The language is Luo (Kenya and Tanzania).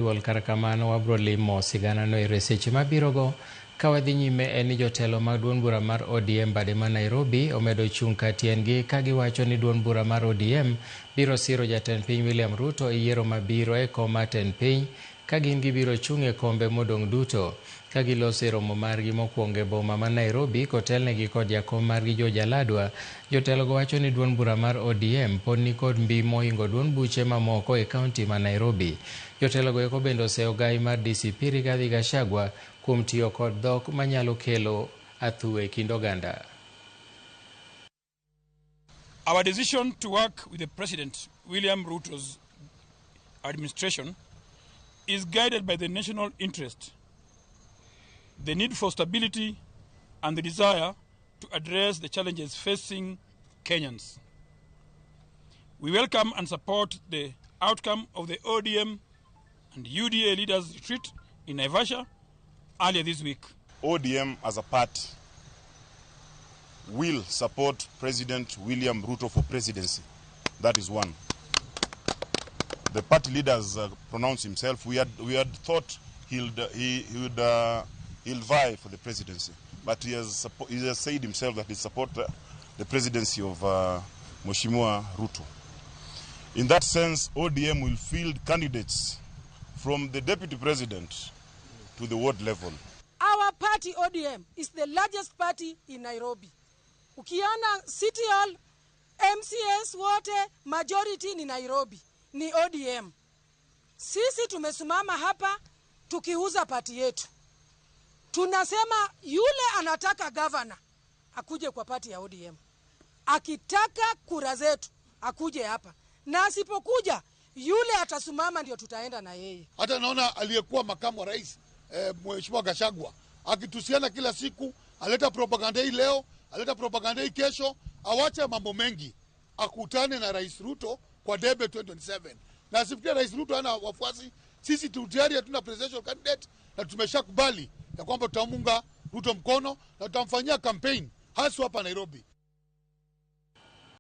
Duol kar kamano wabro limo siganano ero e seche mabirogo. Ka wadhi nyime en ni jotelo mag duond bura mar ODM bade ma Nairobi omedo chung' ka tiendgi ka giwacho ni duond bura mar ODM biro siro jatend piny William Ruto e yiero mabiro e kom mar tend piny ka gin gibiro chung' e kombe modong' duto. Ka giloso e romo margi mokwongo e boma ma Nairobi kotelnegi kod jakom margi George Aladwa, jotelogo wacho ni duond bura mar ODM pod nikod mbi mohingo duond buche mamoko e kaunti ma Nairobi. Jotelogo eko bende oseyo gai mar DCP Rigathi Gachagua kuom tiyo kod dhok manyalo kelo athuwe e kind oganda. Our decision to work with the President William Ruto's administration is guided by the national interest, the need for stability, and the desire to address the challenges facing Kenyans. We welcome and support the outcome of the ODM and UDA leaders' retreat in Naivasha earlier this week. ODM as a party will support President William Ruto for presidency. That is one. The party leaders pronounced himself. We had thought he'll vie for the presidency, but he has said himself that he support the presidency of Mheshimiwa Ruto. In that sense, ODM will field candidates from the deputy president to the ward level. Our party, ODM, is the largest party in Nairobi. Ukiona City Hall, MCAs wote, majority ni Nairobi, ni ODM. Sisi tumesimama hapa tukiuza party yetu. Tunasema yule anataka governor akuje kwa party ya ODM. Akitaka kura zetu akuje hapa, na asipokuja, yule atasimama ndio tutaenda na yeye. Hata naona aliyekuwa makamu wa rais, Mheshimiwa Gachagua, akitusiana kila siku, aleta propaganda hii leo, aleta propaganda hii kesho, awache mambo mengi, akutane na Rais Ruto kwa debe 2027. Na asifikirie Rais Ruto ana wafuasi. Sisi tu tayari hatuna presidential candidate na tumeshakubali ya kwamba tutamunga Ruto mkono na tutamfanyia campaign haswa hapa Nairobi.